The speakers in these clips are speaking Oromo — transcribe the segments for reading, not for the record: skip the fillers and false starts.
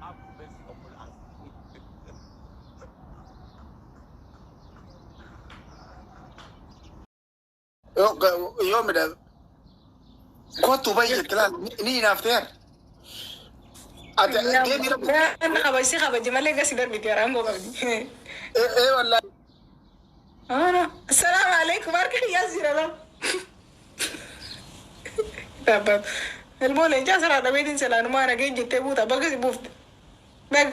Have mercy upon us. Yoo midha kottu bayi jette laal ni hinaafteer. Ati deemi rabbi. Naan qaba si kabaji malee gasi darbiti aangoo qabdi. Ee wallaahi. Assalaamu alaikum harka kiyyaas jira laa. Taabbaatu. Ilmoo leencaa siraa dhabeetiin silaanumaa nageen jettee buuta baga si buufte. Baga.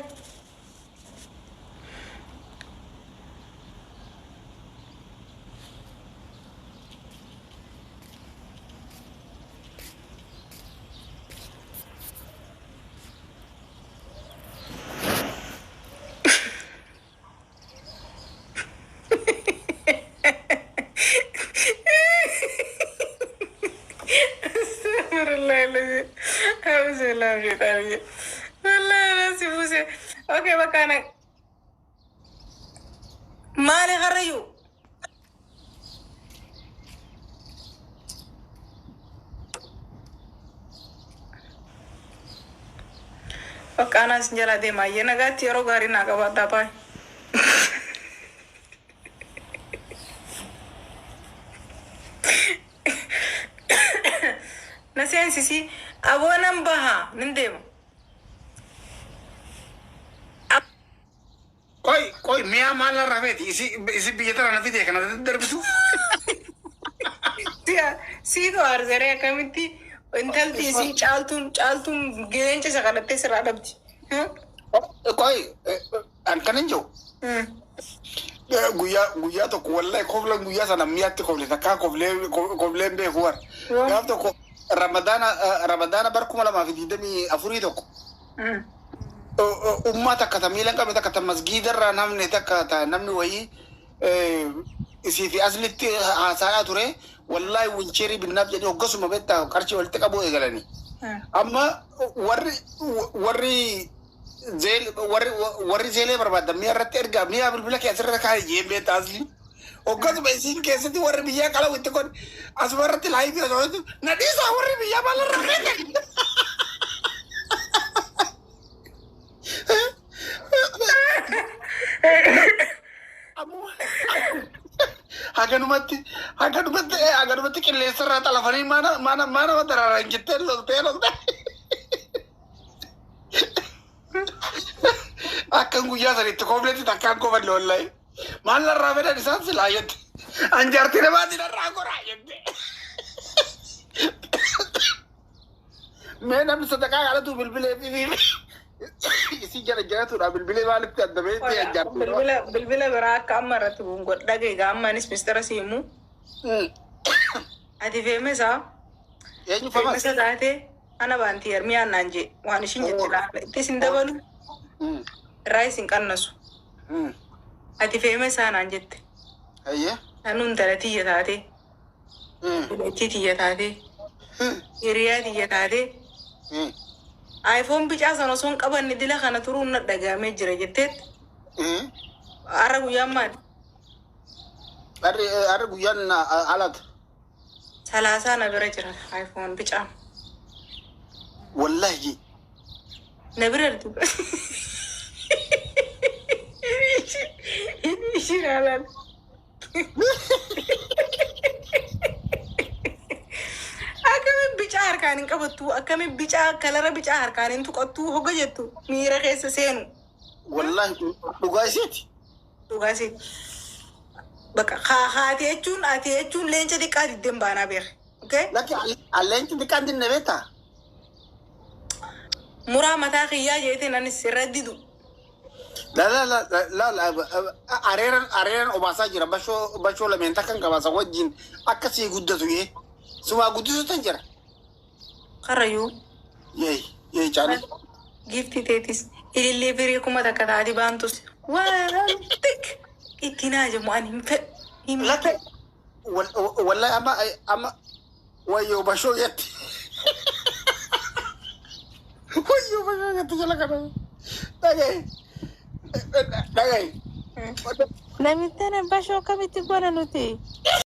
Astagfirullah alazim. Auzubillahi minash shaitanir rajim. Wallahi nasi buuse. Okay, bakka ana maali harrayyuu? Bakka anaas jala deemaa ayyee nagaatti yeroo gaarii naa qabaadhaa baay'ee. Na seensisi aboo nan baha nin deema. Qoy qoy mi'a maal narraa feeti isi biyya tana na fide kana darbitu. Siitu aarzaree akkamitti intalti isii caaltuun caaltuun geenca isa kadhattee sirraa dhabdi. Qoy an kan hin jiru. Guyyaa guyyaa tokko wallahi koflan guyyaa sana mi'aatti kofle takkaa koflee kofleen beeku war. Gaaf tokko ramadaana ramadaana bar 2024 tokko. Ummaa takka ta miila hin qabne takka ta masgiida irraa namni takka ta namni wayii isii fi aslitti haasayaa ture wallahi wilcheerii binnaaf jedhee hoggasuma beektaa qarshii walitti qabuu eegalanii. Amma warri warri zeel warri warri zeelee barbaadan mi'a irratti ergaa mi'a bilbila kee asirra kaa'e jeen beektaa asli. Hoggasuma isiin keessatti warri biyyaa qalawu itti kun asuma irratti laayifii osoo na dhiisaa warri biyyaa maal irraa beekan. Haganumatti haganumatti haganumatti qilleensa irraa xalafanii maana maana maana daraaran jettee loltee loltee. Akkan guyyaa sanitti kofletti takkaan kofalle wallahi. Maal narraa fedhan isaan silaa jette. Anjaartii namaatiin narraa goraa jette. Mee namni sadaqaa kadhatu bilbilee fi isii jala jalatuudha bilbilee maalitti adda beekte anjaartii namaa. Bilbila bilbila biraa akka amma irratti bu'uun godha dhagee amma anis mistara si himu. Ati feemesaa Eenyu famas? feemesa taate ana baantii hermiyaan naan jee waan ishiin jette laala itti isin dabalu irraa isin qannasu. Ati feemesaa naan jette. Ayyee. Anuu intala tiyya taate dubartii tiyya taate hiriyaa tiyya taate iPhone bicaa sana osoo hin qabanne dila kana turuun na dhagahamee jira jetteet har'a guyyaan maali? Harri harri guyyaan alata. Salaasaa na bira jira iPhone bicaan. Wallahi. Na bira jirti. Ishiin haalaan. Akkamiin bicaa harkaan hin qabattu akkamiin bicaa kalara bicaa harkaan hin tuqattu hoga jettu miira keessa seenu. Wallahi dhugaa isiiti. Dhugaasi. Bakka haati jechuun ati jechuun leenca xiqqaa diddeen baanaa beeke. Okay? Lakki alleenci xiqqaan dinne beektaa? Muraa mataa kiyyaa jeetiin anis irra didu. La la la la la areeran areeran obaasaa jira bashoo bashoo lameen takkan qabaasa wajjin akka sii guddatu yee sumaa guddisu tan jira. Karrayyuu Yee yee caalee. giiftii teetis ilillee firii 1000 taati baantus waan tik ittiin haajamu ani hin fedhu. Hin Lakki wallahi amma amma wayyoo bashoo jetti. Wayyoo bashoo jetti jala kana. Dhagaye dhagaye. Namitti ana bashoo akkamitti goona nuti?